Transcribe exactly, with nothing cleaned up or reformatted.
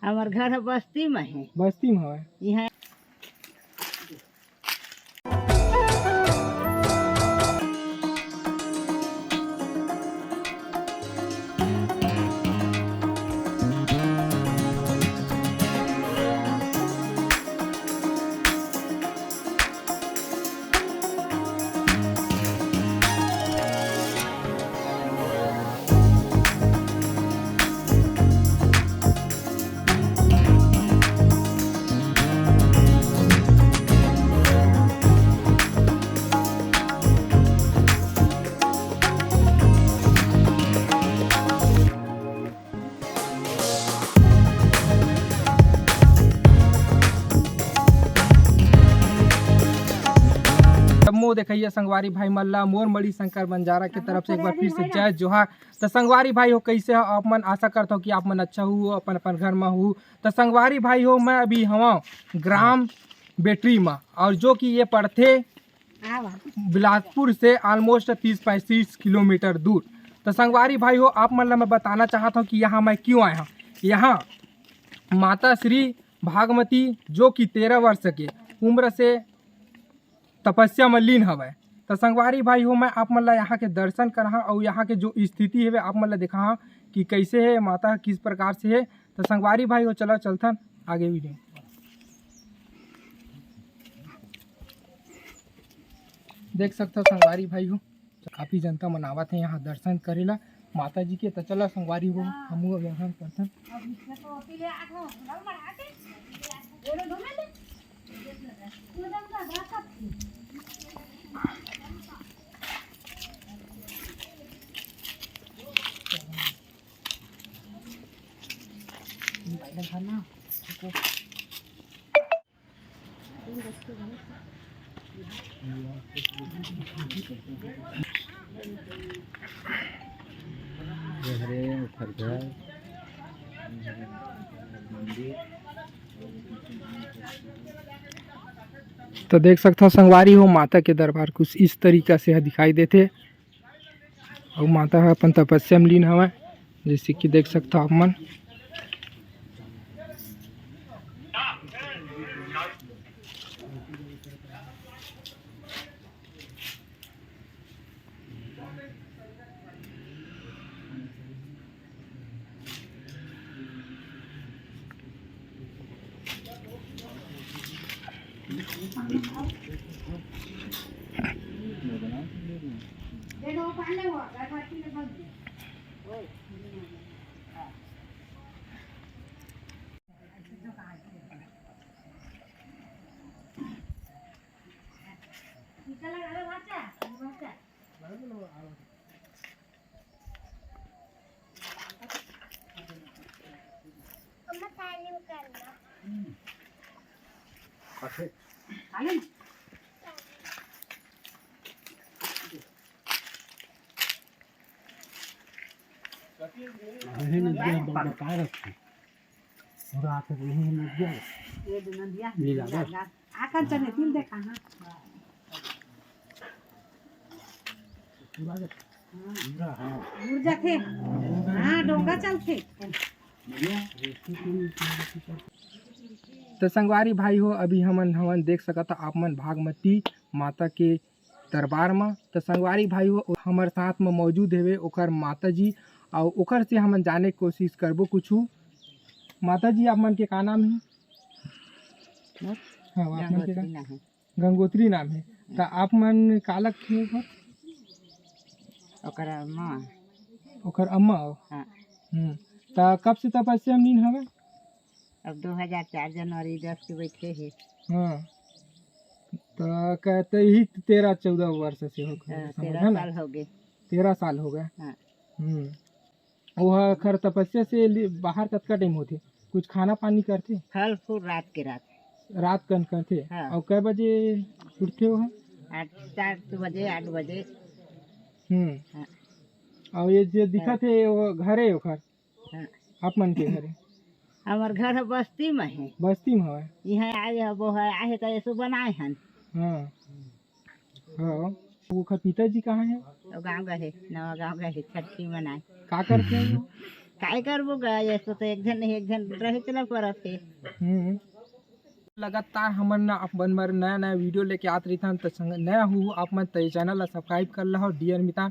हमर घर ह बस्ती म हे। बस्ती म हवय। इहाँ जम्मो देखइया संगवारी भाई मन ला मोर मणि शंकर बंजारा के तरफ से एक बार फिर से जय जोहार। त संगवारी भाई हो, कइसे हो आप मन? आशा करत हो कि आप मन अच्छा हो, अपन अपन घर म हो। त संगवारी भाई हो, मैं अभी हवं ग्राम बेटरी म, और जो कि ये पड़थे बिलासपुर से almost तीस पैंतीस किलोमीटर दूर। त संगवारी भाई हो, आप मन ला मैं बताना चाहत हूँ कि यहाँ मैं क्यों आया हूँ। यहाँ माता श्री भागमती, जो कि तेरह वर्ष के उम्र से तपस्या म लीन हवय। त संगवारी भाई हो, मैं आप मन ला यहाँ के दर्शन कराहा अउ यहाँ के जो स्थिति हवे, आप मन ला देखाहा कि कइसे हे माता, किस प्रकार से हे। त संगवारी भाई हो, चला चलथन आगे वीडियो। देख सकथव संगवारी भाई हो, काफी जनता मन आवत हे यहाँ दर्शन करे ला माता जी के। त चला संगवारी हो, हमहू अब यहाँ करथन। तो देख सकथव संगवारी हो, माता के दरबार कुछ इस तरीका से ह दिखाई देथे। अउ माता ह अपन तपस्या म लीन हवय, जइसे कि देख सकथव आप मन। पूरा हाथ में यही मिल गया। ये दे नंदिया। नीला बस। आकर चले, तिल देखा, हाँ। पूरा दे। पूरा, हाँ। उड़ जाथे। हाँ, डोंगा चलथे। त संगवारी भाई हो, अभी हमन, हमन देख सकत ह आप मन भागमती माता के दरबार म। त संगवारी भाई हो, हमर साथ म मौजूद हेवे ओकर माता जी, अउ ओकर से हमन जाने के कोशिश करबो कुछु। माता जी, आप मन के का नाम हे? हाँ, आप मन के का? गंगोत्री नाम हे। गंगोत्री नाम हे। त आप मन का लगथे ओकर? ओकर अम्मा। ओकर अम्मा हो? हाँ। हम्म। त कब से तपस्या म लीन हवे? अब दो हज़ार चार जनवरी दस के बैठे हे। हाँ। त कहते ही तेरह चौदह वर्ष से हो गए, हाँ, समझ तेरह है ना? साल हो गए। तेरह साल हो गए। हाँ। हम्म। वो ह खर तपस्या से लि-, बाहर कतका टाइम होथे? कुछ खाना पानी करथे? फल फूल रात के रात। रात कन करथे? हाँ। अउ कै बजे उठथे वो ह? आठ, सात बजे, आठ बजे। हम्म। हाँ। अउ ये जे दिखत हे, वो घर हे ओखर? हाँ। आप मन के घर हे? हमर घर ह बस्ती म हे। बस्ती म हवय? इहाँ आए हबो है, आहे त ऐसो बनाए हन। हाँ। हाँ। ओखर पिताजी कहाँ हे? वो गाँव गए हे, नवा गाँव गए हे, छठी मनाए। का करथे वो? काय करबो गा, ये तो एक झन नहीं एक झन रहे चला परत हे। हम्म। लगातार हमन न अपन बर नया नया वीडियो लेके आत रहिथन। त संग नया हू आप मन त ये चैनल ला सब्सक्राइब कर लहो डियर मितान।